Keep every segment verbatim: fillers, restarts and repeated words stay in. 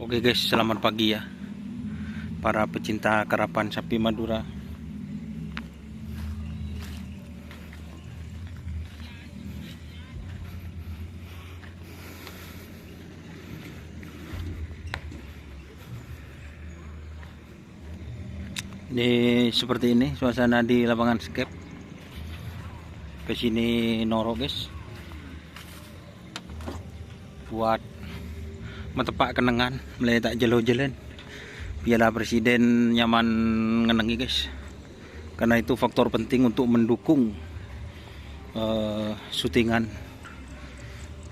Oke guys, selamat pagi ya para pecinta karapan sapi Madura. Ini seperti ini suasana di lapangan skep. Ke sini noro, guys. Buat mateppa' kennengngan, mèlè ta' jhâlân-jhâlân. Piala Presiden nyaman ngennengngè, guys. Karena itu faktor penting untuk mendukung, eh, syutingan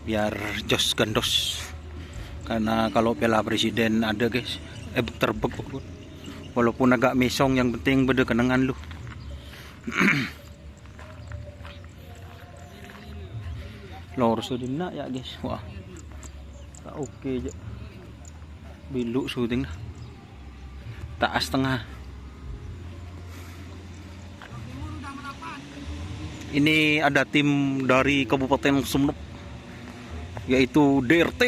biar jos gandos. Karena kalau Piala Presiden ada, guys, ebek-terbek. Walaupun agak mesong, yang penting bâdâ kennengngan lu. Lorso dinna' ya, guys. Wah. Ta' oke jâ'. Bilu syuting dah. Ta' astengnga. Ini ada tim dari Kabupaten Sumenep, yaitu D R T.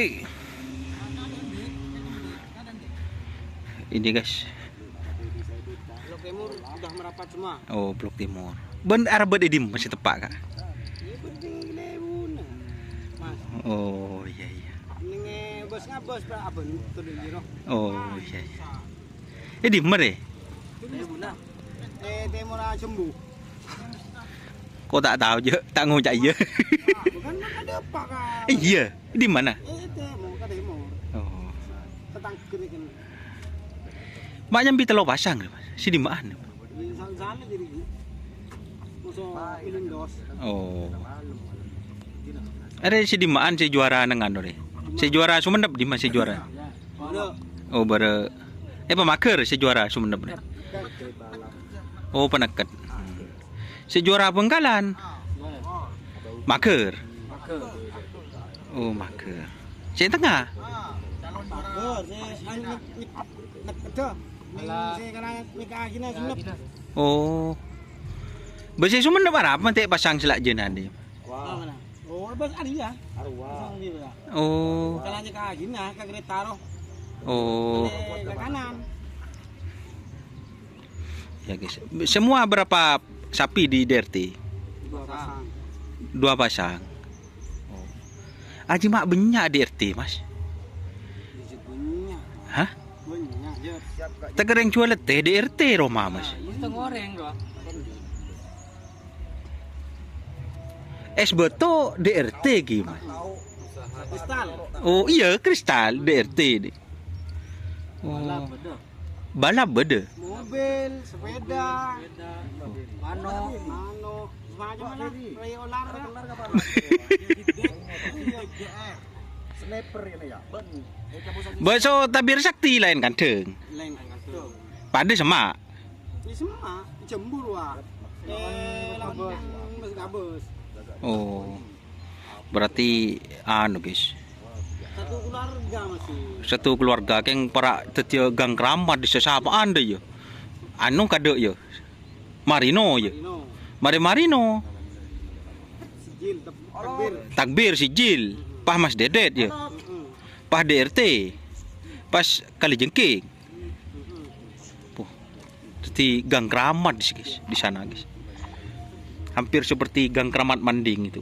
Ini, guys. Blok Timur udah merapat semua. Oh, Blok Timur. Bân arep bâdâ è dimma sè teppa', Kak? Iya, penting lewuna, Mas. Oh, iya, iya. Mending bos ngabos, Pak, abon tuh di jero. Oh, iya, iya. È dimma rè? Lewuna. Eh, Timur Jembu. Kok ta' tao, jâ'? Ta' ngoca' iyâ. Bukan, kan ada apa, Kak? Iyâ, è dimma? Eh, Timur, kan Timur. Oh. Tetangga kan. Ma' nyambi tello pasang, Mas. Sè dimma'an? Iya, sa-, sana jadi. Musuh Ilindos. Oh. Arè sè dimma'an sè juara neng anu rè? Sè juara Sumenep dimma sè juara? Bârâ'. Oh, bârâ'. Eh, pamaghâr sè juara Sumenep rè? Oh, Panekket. Sè juara Bhângkalan? Maghâr. Oh, maghâr. Sè tengnga? Maghâr, sè anu, nek-, nek-, nek-, sè kena nikah gini, Sumenep. Oh. Bâ sè Sumenep arapa, mantè' pasang sè la' jhânan, dhi? Wah. Oh, bâs Arya. Arwah. Pasang dia, ya. Oh. Kalau nikah gini, ke kereta roh. Oh. Ke kanan. Ya, guys. Semua berapa sapi di D R T? Dua pasang. Dua pasang. Oh. Aji ma' bânnya' D R T, Mas? Iya, bânnya'. Hah? Bânnya', ya. Tegereng jual teh D R T roma, Mas. Nah, itu ngoreng, Bro. Es bâto D R T ghi, Mas? Kristal. Oh, iya, Kristal D R T, dhi. Oh. Balap bâdâ. Mobil, sepeda, manok, manok, semacam lah. Kayak ular. Sniper ini ya. Bâso Tabir Sakti laèn kandhâng. Laèn kandhâng. Padâ semma'. Ini semma', Jembu, wah. Eh, lawan Mas Gabus. Oh. Berarti anu, guys. Satu keluarga masih. Satu keluarga kèng para' dhâddhiyâ gang keramat di sesapaan deh ya. Anu kadâ' ya. Marino ya. Marino. Mari Marino. Sijil, tab-, takbir. Takbir sijil. Pas Mas Dedet ya. Mm-mm. Pas D R T. Pas Kali Jengking. Puh. Jadi gang keramat di sini, guys, di sana, guys. Hampir seperti gang keramat Manding itu.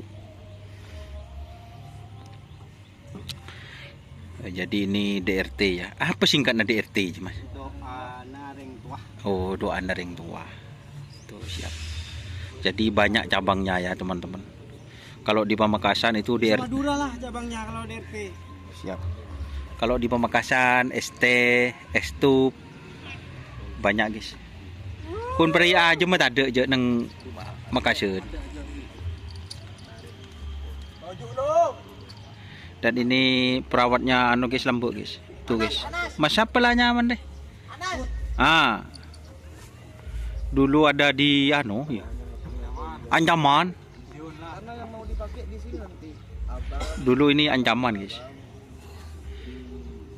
Eh, jadi ini D R T ya. Apa singkatnya D R T, Mas? Doa nareng tua. Oh, doa nareng tua. Tuh, siap. Jadi banyak cabangnya ya, teman-teman. Kalau di Pamekasan itu di R- Madura lah cabangnya kalau D R T. Siap. Kalau di Pamekasan, S T, S T U P, banyak, guys. Kun pria aja mah tadâ' jâ' neng Mekasan. Dan ini perawatnya anu, guys, lembut, guys. Tuh, guys. Mas, siapa lah nyaman deh? Ah. Dulu ada di anu ya. Ancaman. Karena yang mau dipakai di sini nanti. Dulu ini ancaman, guys.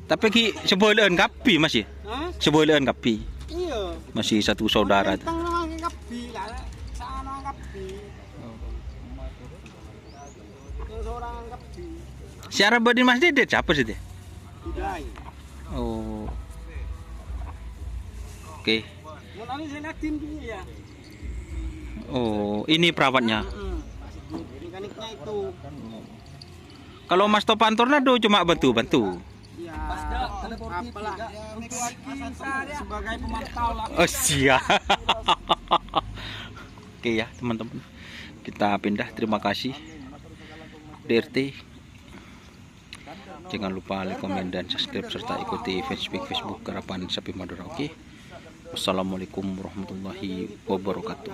Tapi ki sebela'an kabbhi, Mas, ya? Hah? Sebela'an kabbhi. Iya. Masih satu saudara. Tentang nang kabbhi lah, sana kabbhi. Yang seorang kabbhi. Siapa di Mas Dedet? Siapa sih, deh? Hidayah. Oh. Oke. Mun anu saya liatin dulu ya. Oh, ini perawatnya. Hmm. Mekaniknya itu. Kalau Mas Topan Tornado cuma bantu-bantu. Ya. Apalah. Untuk sebagai pemantau lah. Oh, siap. Oke ya, teman-teman. Kita pindah. Terima kasih. D R T. Jangan lupa like, komen, dan subscribe serta ikuti fanspage Facebook Karapan Sapi Madura. Oke. Wassalamualaikum warahmatullahi wabarakatuh.